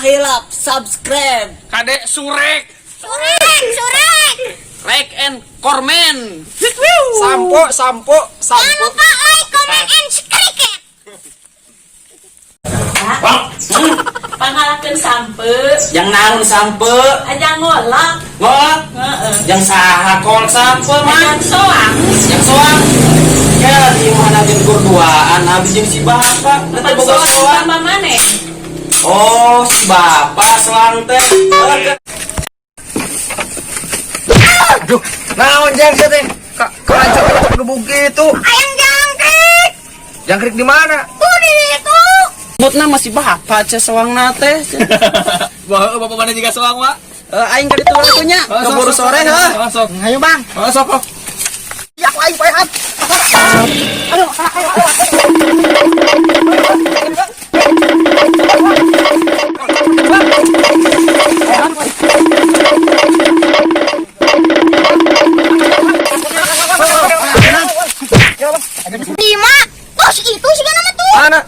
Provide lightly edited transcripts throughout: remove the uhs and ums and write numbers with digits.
Tong hilap subscribe. Kade surek. Surek, surek. Like and comment. Sampo, sampo, Jangan sampo. lupa like, comment, and subscribe. Panghalakeun sampe. Yang naon sampe? Aja ngolak. Ngolak. Heeh. Yang saha kol sampe mah? Aja soang. Yang soang. Ya di mana jeung berduaan habis jeung si bapak. Nanti boga Soang soang. sama maneh. Oh, si bapak soang teh. Aduh, naon jang sia teh? Ka kalancar gebuk gitu. Ayam jangkrik. Jangkrik di mana? Tuh di situ. Mutna masih bapak ceh soang na teh. Wah, bapak mana juga soang, Wak? Eh, aing ka ditu waktu nya. Keburu sore heuh. Masuk. Ayo, Bang. Masuk kok. Ya aku aing paehan. Lima. Terus itu sih kan nama tuh. Mana?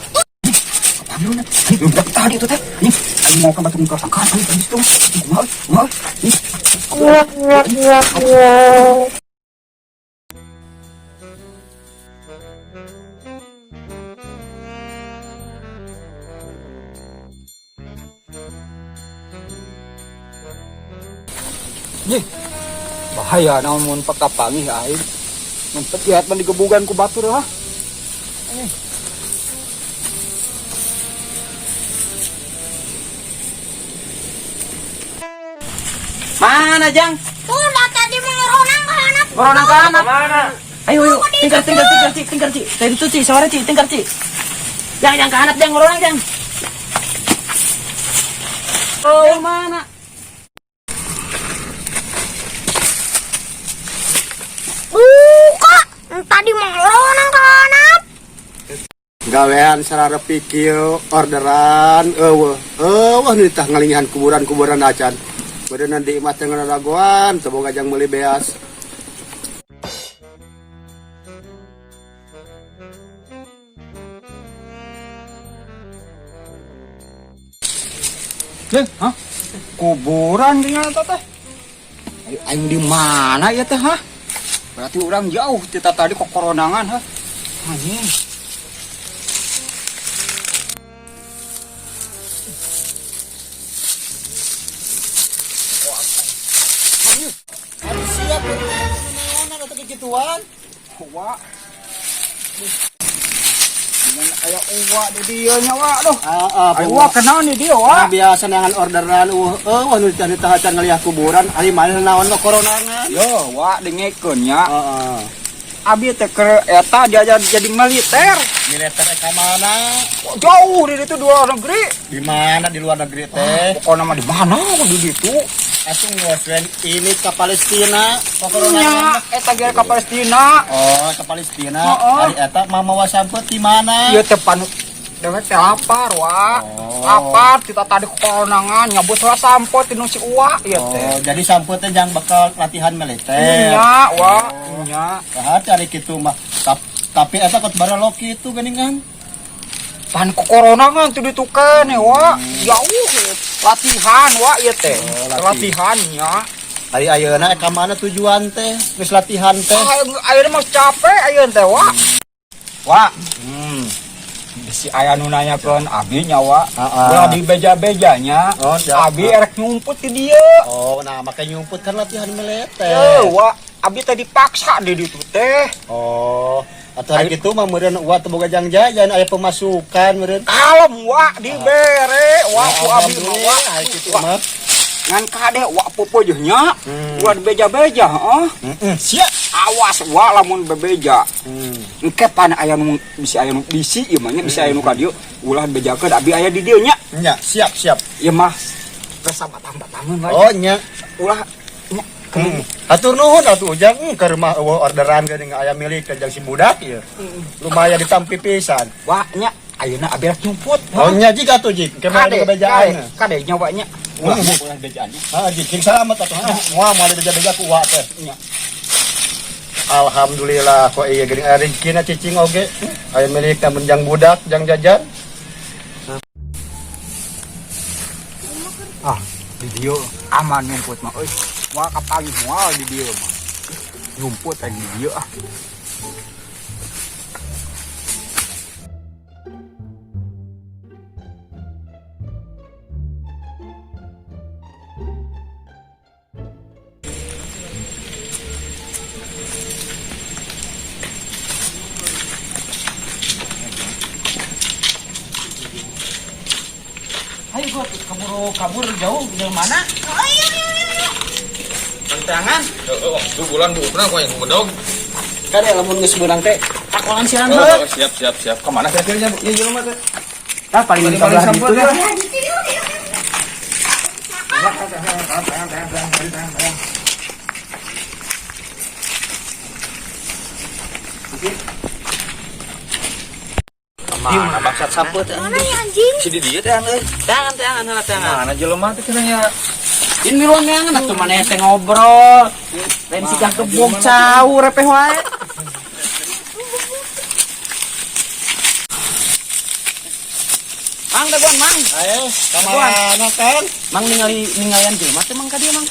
Aduh, tadi itu teh. Anjing, aing mau ke batu muka sangkaan aing tadi itu. Kumaha? Kumaha? Ih. Bahaya naon mun pakapanggih aing. Mun petiat mah digebugan ku batur ah. Mana, Jang? Tuh dah tadi mengeronang ke anak. Corona ka anak. Ayo, ayo, tinggal, tinggal, tinggal, Ci, tinggal, Ci. Tadi itu, Ci, sore, Ci, tinggal, Ci. Jang, jang, ke anak, jang, orang, jang. Oh, mana? Buka. Tadi mengeronang ke anak. Gawean sararepi kieu orderan eueuh eueuh nu tah ngalingihan kuburan-kuburan acan. Beureunan di imah teh ngararagoan teu boga jang meuli beas. Jeng, hah? Kuburan di mana teh? Aing aing di mana ya teh, hah? Berarti orang jauh kita tadi kok koronangan, hah? Anjing. Aduh siap naonan atuh kikituan. Wa. Dengan aya uwa di dieu nya wa duh. Heeh, Aya uwa kenal di dieu wa. biasa neangan orderan eueuh eueuh nu tah tah acan ngaliah kuburan ari maneh naon nu koronangan. Yo, wa dengekeun nya. Heeh. Abi teh keur eta diajar jadi militer. Militer ka mana? Jauh di ditu di luar negeri. Di mana di luar negeri teh? Pokoknya mah di mana di ditu? Atuh ngosren ini ke Palestina Nya, koronangan. eta ge ka Palestina. Oh, ke Palestina. Heeh. Ari eta mah mawa sampe di mana? Ieu teh panu dewek teh lapar wa. Oh. Lapar kita tadi koronangan nyabut lah sampo tinu si uwa ieu teh. Oh, jadi sampe teh jang bakal latihan militer. Nya wa, Oh. nya. Nah, cari kitu mah. Tapi eta kot baraloki itu geuningan. Pan koronangan tuh ditukeun wa. Jauh latihan wa ieu teh. Oh, latihan. Latihan nya. Ari ayeuna ka mana tujuan teh? Geus latihan teh. Ah, ayeuna mah capek ayeuna teh wa. Wa. Bisi aya nu nanyakeun abi nya wa. Heeh. Ulah dibeja-bejanya. Oh, ja. Abi erek nyumput di dieu. Oh, nah makanya nyumput kan latihan militer. Eh, wa, abi teh dipaksa di ditu teh. Oh, atuh hari kitu mah meureun uwa teu boga jang jajan aya pemasukan meureun. Kalem wa dibere wa ku abi mah wa. Ari kitu Wa. mah. Ngan kade wa popo jeung nya. Hmm. Ulah dibeja-beja heeh. Heeh, sia. Awas wa lamun bebeja. Hmm. Engke pan aya nu bisi aya nu bisi ieu mah nya bisi aya nu ka dieu ulah bejakeun abi aya di dieu nya. Nya, siap, siap. Ieu mah rasa batang-batangeun wae. Oh, nya. Ulah nya. Hmm. Atur nuhun atuh ujang ke rumah eueuh orderan geuning aya milik ka jang si budak ieu. Lumayan ditampi pisan. Wa nya ayeuna abi rek nyumput. Oh nya jik atuh jik, ke mana Kade, kebejaan. kade nya wa nya. Ulah Hmm. ulah bejaannya. Ah jik, cing salamet atuh. Ah, moal moal beja-beja ku uwa teh. Nya. Alhamdulillah kok iya geuning aya rezekina cicing oge. Aya milik na jang budak, jang jajan. Di dieu aman nyumput mah euy. Moal kapanggih moal di dieu mah. Nyumput aing di dieu ah. Ayo gua kabur kabur jauh dari mana? Ayo, ayo, ayo. Tangan. Heeh, tuh bulan buukna ku yang bedog. Kade lamun geus beunang teh takolan silang Oh, heuh. siap siap siap. Kemana kira-kira ieu jelema teh? Tah paling Paling sebelah sampeu ditu teh. ya. Ya, gitu yuk, yuk. Kemana bangsat sampeu teh? Mana ya anjing? Si di dieu teh euy. Tangan tangan heula tangan. Mana jelema teh cenah nya? Ini miluan neangan atuh maneh teh ngobrol. Lain siga kebong cau repeh wae. Mang dagoan mang. Ayo, kamana kan? Mang ningali ningalian jelema teh mang ka dieu mang.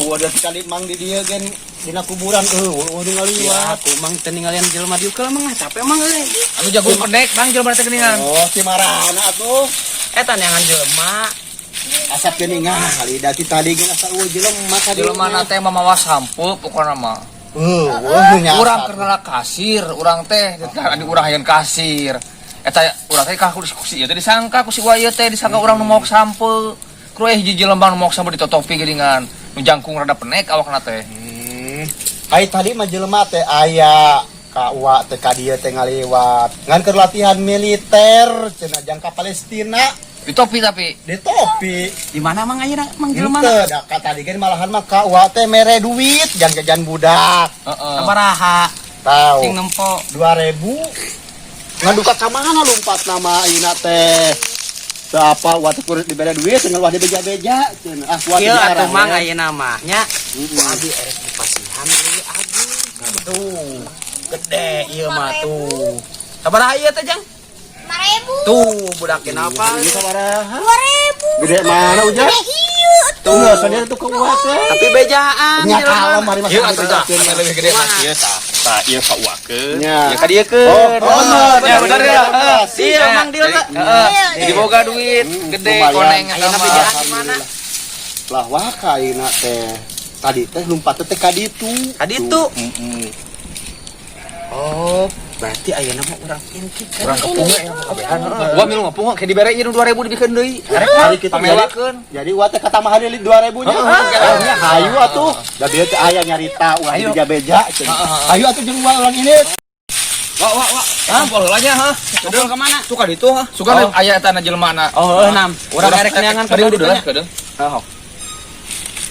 Wadah sekali mang di dieu gen dina kuburan eueuh ningali Ya, aku mang teh ningalian jelema dieu keula mang ah capek mang euy. Anu jago pendek bang jelema teh geuningan. Oh, si marana atuh. Eta neangan jelema. Asap geuning ah, kali dati tadi gen asa eueuh jelema ka dieu. Jelema teh mamawa sampeu pokona mah. Eueuh nya. Urang keur ngalak kasir, urang teh di urang hayang kasir. Eta urang teh ka ku si ieu teh disangka ku si wa ieu teh disangka urang nu maok sampeu. Kru hiji jelema nu maok sampeu ditotopi geuningan. Nu jangkung rada penek awakna teh. Ai tadi mah jelema teh aya ka uwa teh ka dieu teh ngaliwat. Ngan keur latihan militer cenah jangka Palestina Ditopi tapi di topi. Di mana mang ayeuna mang jelema? Henteu, da ka tadi gen malahan mah ka uwa teh mere duit jang jajan budak. heeh. Sabaraha Tahu. sing nempo. 2000 ngaduka ka mana lompat nama ayeuna teh. Teu apa uwa teh kudu dibere duit cenah ulah dibeja-beja cenah. Ah kuat Kieu di atuh arah, mang ya. ayeuna mah nya. Mm-mm. Ku abi erek dipasihan euy agung. Tuh, gede ieu mah tuh. Sabaraha ieu teh Jang? 5.000. Tuh, budak kenapa? Ini sabaraha? 2.000. Gede mana ujang? Iya, Tuh, soalnya tuh ke uwa teh. Tapi bejaan Nya jelema. kalem hari mah Ieu atuh tah, bejakeun. anu lebih gede mah ieu tah. Tah ieu ka uakeun. Nya. Ieu ka dieu keun. Oh, bener, Ya bener ya. Heeh. Iya, Mang Dil, Pak. Heeh. Jadi boga duit gede Lumayan. koneng eta Ayeuna mah. bejaan di mana? Lah wah ka ayeuna teh. Tadi teh lumpat teh ka ditu. Ka ditu. Heeh. Oh, berarti ayeuna mah urang intip kan. Urang kepung ya kabehan. Gua milu ngepung kayak dibere ieu nu 2000 dibikeun deui. Hari kita Pamewakeun. Jadi uwa teh katambahan deui 2000 nya. Heeh. Hayu atuh. Da bieu teh aya nyarita ulah dibeja-beja cenah. Hayu atuh jeung uwa urang ini. Wah wah wah. Sampol heula nya hah. Ngobrol ke mana? Tuh ka ditu hah. Sugan aya eta na jelema na. Oh, heuh nam. Urang erek neangan ka ditu lah kedeung. Heeh.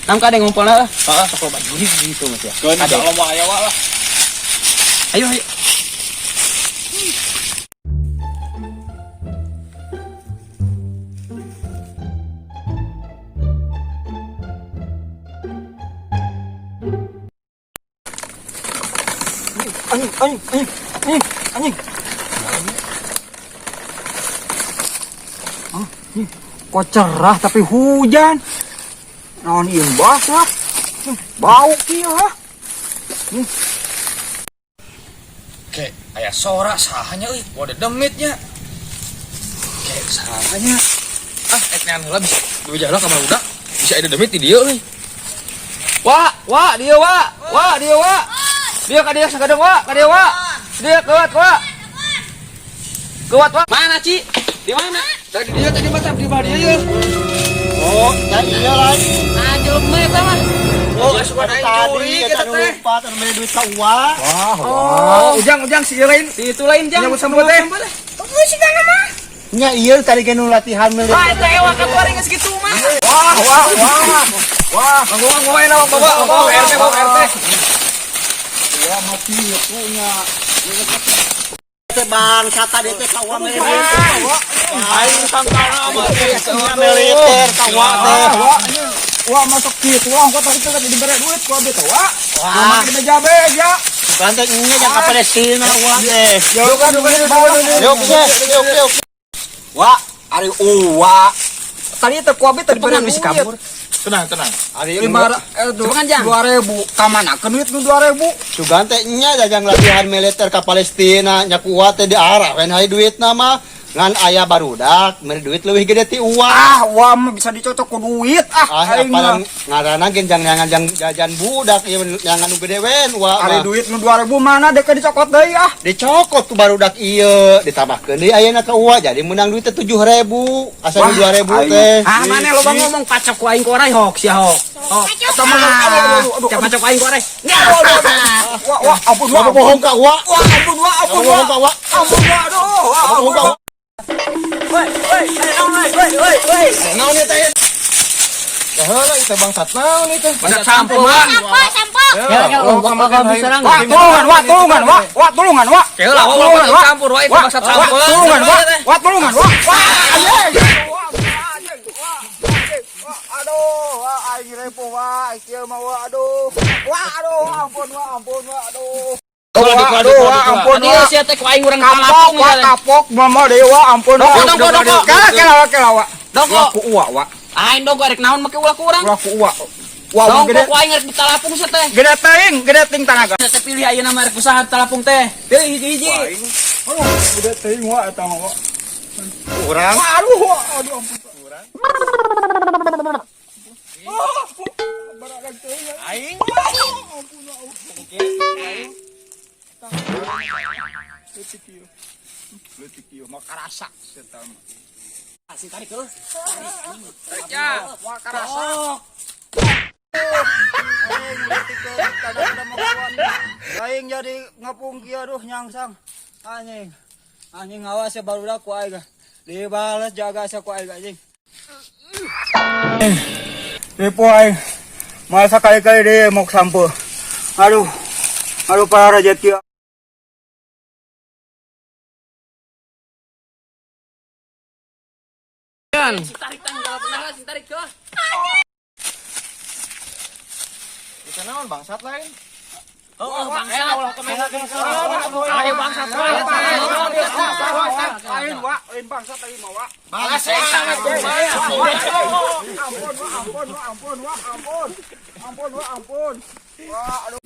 Nam ka ngumpulna lah. Heeh. Sok loba jurig gitu mas ya. Keun insyaallah mah aya wa lah. Ayo ayo. Anjing, anjing, anjing, anjing, anjing. Ah, nih, kok cerah tapi hujan. Naon ieu basah. Bau kieu hah. Oke, aya sora sahanya euy, gua ada demitnya. Oke, sahanya. Ah, ek nean heula bisa bebeja heula ka barudak. Bisa ada demit di dieu euy. Wah, wah, dieu wa. Wah, dieu wa. Dieu ka dieu sagadeng wa, ka dieu wa. Dieu keuat wa. Keuat wa. Mana Ci? Di mana? Tadi dieu tadi mah di bawah dieu yeuh. Oh, ya iya lah. Nah, jelema eta mah. Oh, asupan aing Tadi curi kita eta nu teh. lompat anu mere duit ka uwa. Wah, Oh, ujang-ujang si ieu lain. Si itu lain Jang. Nyambut sambut teh. Tunggu sih kan mah. Nya ieu tadi ge nu latihan militer. Wah, eta ewa ka tuari geus kitu mah. Wah, wah, wah. Wah, mangga mangga wae na bawa bawa RT bawa RT. wah mati punya. Teh bangsa tadi teh ka uwa mere duit. Aing sangkana mah Militer ka uwa teh. Wah, wah masuk kitu wah kok tadi teh dibere duit ku abi teh wah. Wah. Wah, dibeja-beja. Bukan teh nya jangka Palestina uwa teh. Yuk, yuk, Yuk, yuk, yuk, yuk. Wah, ari uwa. Tadi teh ku abi teh dibere Cepengan bisi duit. kabur. Tenang, tenang. Ari Lima Cuman, Jang. 2000 ka mana keun duit nu 2000? Sugan teh nya jajang latihan militer ka Palestina nya kuat teh diarah we hayu duitna mah ngan aya barudak mere duit leuwih gede ti uang. Ah, wah mah bisa dicocok ku duit ah. Ah, Aing apa mah. ngaranna ge jang nyangan jang jajan budak ieu nyangan nu gede we wa Ari mah. duit nu 2000 mana dek dicokot deui ah. Dicokot tuh barudak ieu ditambahkeun deui ayeuna ka uwa jadi menang duit teh 7000 asa nu Wah, 2000 aing. teh. Ah, mana loba ngomong pacok ku aing ku orai hok sia hok. Hok. Eta mah aduh aduh aduh. Cak pacok aing ku orai. Wah, wah, ampun wah. Wah, bohong ka uwa. Wah, ampun wah, ampun wah. Bohong ka uwa. Ampun wah, aduh. Wah, Bohong ka ampun. uwa. Woi, woi, woi, woi, woi. Naon ieu teh? Ya heula ieu teh bangsat naon ieu teh? Bangsat sampo, Bang. Sampo, sampo. Ya, Oh, bisa Wah, tulungan, wah, tulungan, wah, wah, tulungan, wah. Heula, wah, Tulungan, wah, campur wah itu bangsat Wah, sampo. tulungan, wah, wah, tulungan, wah. Wah, anjing. Wah, anjing, wah, anjing, wah, aduh, wah, aing repo, wah, kieu mah, wah, aduh. Wah, aduh, ampun, wah, ampun, wah, aduh. Wah, aduh, wah, ampun, Tadi wah. sia teh ku aing urang Kapok, kalapung wah, kapok, mama deui, wah, ampun, wah. Doko, doko, doko. Kela, kela, wah, kela, wah. Doko. Ulah ku uwa, wah. Aing doko rek naon make ulah ku urang. Ulah ku uwa. Wah, wah, Doko gede, ku aing rek ditalapung sia teh. gede teuing tanaga. Sia teh pilih ayeuna mah rek usaha talapung teh. Pilih hiji-hiji. Aduh, gede teuing, wah, eta mah, wah. Urang Wah, aduh, wah, aduh, ampun. Aing. Leutik ieu mah karasa eta mah. Sing tarik heuh. Ya. Wah, karasa. Aing jadi ngapung kieu aduh nyangsang. Anjing. Anjing awas ya barudak ku aing. Dibales jaga sia ku aing anjing. Ripo aing. Masa kali-kali deh mau sampo. Aduh. Aduh para raja kieu. Sing tarik teh heula sing tarik heuh. Itu naon bangsat lain? Oh, bangsat. Ayo bangsat. Lain wa, lain bangsat tadi mah wa. Bangsat sangat berbahaya. Ampun, wa, ampun, wa, ampun, wa, ampun. Ampun, wa, ampun. Wah, aduh.